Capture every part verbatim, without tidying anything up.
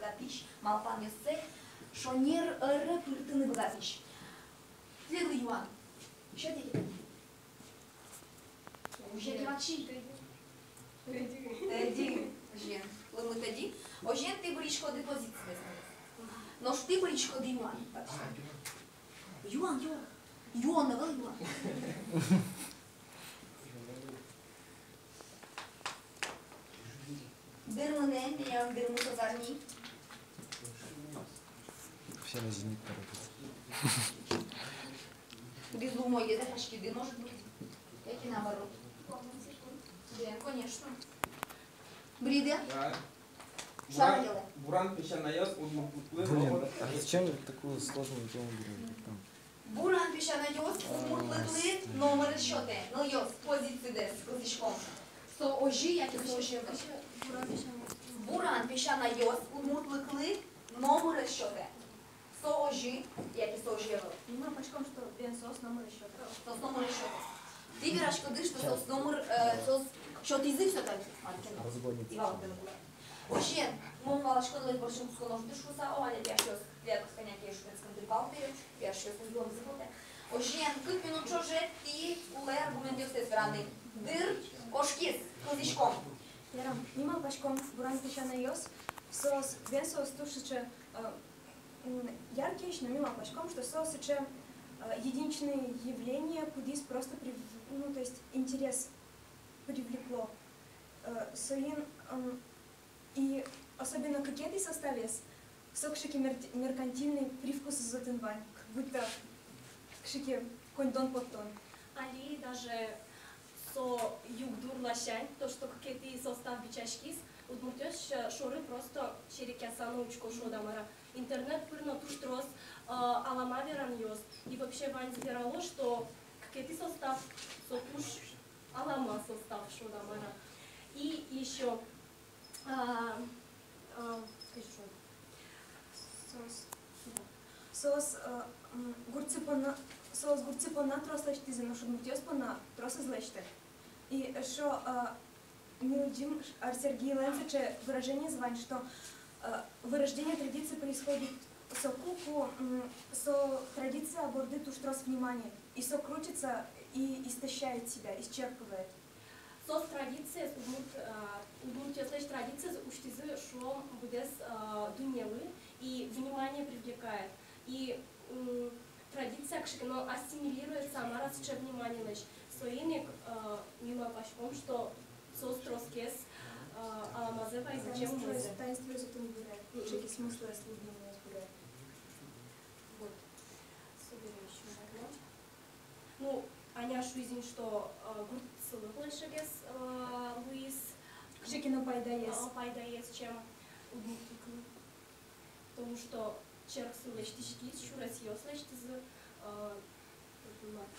быгатӥсь, малпанъёссэ шонер ӧре пыртыны быгатӥсь. Тӥледлы юан. Ещё тӥ ке. Озьы ке вакчи. Тӧдьы. Тӧдьы. Озьыен. Лымы тӧдьы. Озьыен тӥ бырйиськоды позицидэс. Нош тӥ бырйиськоды юан. Юан, юан. Юан, ӧвӧл юан. Дырмы но, милям дырмы со зарни. Все на «Зенит» торопятся. Без умой, да, почти, да, может быть. Яке наоборот. Да, конечно. Бриды? Да. Шара дело. Буран песянайёс удмуртлыклы. Блин, а зачем вы такую сложную тему берёте? Там Буран песянайёс удмуртлыклы номыр сётэ. Нылъёс, позицидэс кылзӥськом. Со озьы яке со озьы ӧвӧл? Буран песянайёс удмуртлыклы номыр сётэ. Со озьы яке со озьы ӧвӧл? Ми малпаськом, что бен соос номыр сётэ. Соос номыр сётэ. Тӥ вераськоды, что соос номыр, э, соос сётӥзы всё-таки. Разгонится. Озьыен, мон валасько, но борсьым кутсконо шуыса, о, али пияшъёс, пияшъёс кӧня ке шутэтскыны тырпалтӥзы, пияшъёс узломзы потэ. Озьыен, кык минут ӵоже тӥ кулэ аргументъёстэс вераны. Дыр кошкиз, кылзӥськом. Ярам, ми малпаськом, буран песянайёс, соос, бен соос туж сыӵе, э, м, яркиесь, но ми малпаськом, что соос сыӵе, э, единичное явление, кудӥз просто прив-, ну, то есть интерес привлекло. Э, соин, м, и особенно кыкетӥ составез, со кыӵе ке мерт-, меркантильный привкусыз отын вань, как будто кыӵе ке коньдон поттон. Али даже со югдур ласянь, то, что кыкетӥ состав бичаськиз, удмуртъёс ш-, шоры просто серекъяса но учко, шуод-а мар-а. Интернет пыр но туж трос, э, алама веранъёс. И вообще ваньзы верало, что кыкетӥ состав, со туж алама состав, шуод-а мар-а. И ещё, а, а, кызьы шуод? Соос. Да. Соос, э, м, гуртсы понна, соос гуртсы понна трос лэсьтӥзы, нош удмуртъёс понна трос ӧз лэсьты. И эшшо, э, ми лыдӟим, Ар-, Сергейлэн сыӵе выражениез вань, что, э, вырождение традиции происходит соку, ку, м, со традиция борды туж трос внимание, и со крутится и истощает себя, исчерпывает. Соос традициез, удмурт, э, удмуртъёслэсь традициез усьтӥзы, шуом, быдэс, э, дуннелы, и внимание привлекает. И, м, традиция кыӵе ке но ассимилируется, мар-а, сыӵе вниманилэсь. Соин ик, э, ми малпаськом, что соос тросгес, э, аламазэ вайизы, чем умойзэ. Таинственность отын быре, мгм, кыӵе ке смыслэз, глубинность быре. Вот. Собере ещё одно. Ну, Аня шуиз ини, что, э, гурт сылыклэсь гес, э, луиз. Кыӵе ке но пайдаез. Э, пайдаез, чем удмуртлыклы. Потому что черксы лэсьтӥськиз, сюресъёс лэсьтӥзы, э,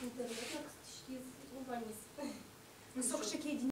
интернет